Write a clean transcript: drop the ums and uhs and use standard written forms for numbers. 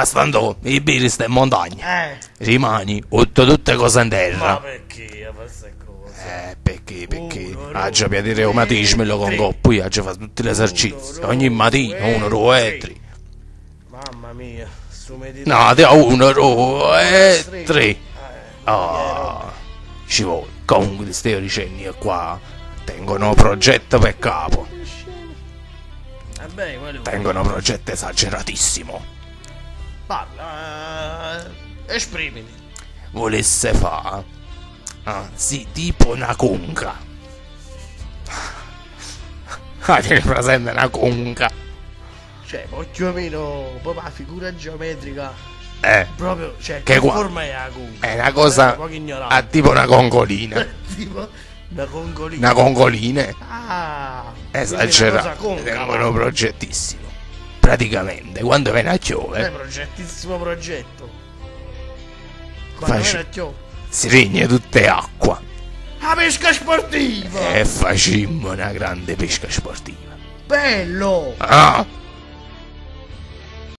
Mast'Antò, 'e viri ste montagne? Eh. Rimani, 'otto tutte cose 'nterra. Ma perché a fa ste cose? Eh, perché, perché Uno, aggio due, pigliato il reumatismo e lo tre. coppo, io aggio fatto tutti gli esercizi, Uno, ogni mattina, due, uno, due e tre. tre. Mamma mia, sto mediterraneo. No, te uno, due e tre. Eh, Ah, ci vuole. Comunque ti stavo dicendo io qua tengo un progetto per capo. Vabbè, quello. Tengo un progetto esageratissimo. Parla, eh, esprimiti. Volesse fa ah, sì, tipo una conca. Ah, tieni presente una conca. Cioè, poi più o meno, proprio la figura geometrica. Eh, Proprio, cioè, Che che qua- forma è la conca? è una cosa Poco ignorante. ah, tipo una congolina. tipo una congolina. Una congoline. Ah, quindi Esagerato. Una cosa Tengo concava. un progettissimo. Praticamente, quando viene a È piovere, progettissimo progetto. Quando Face- viene a chiovere. si rigne tutte acqua. La pesca sportiva! E facimmo una grande pesca sportiva. Bello! Ah!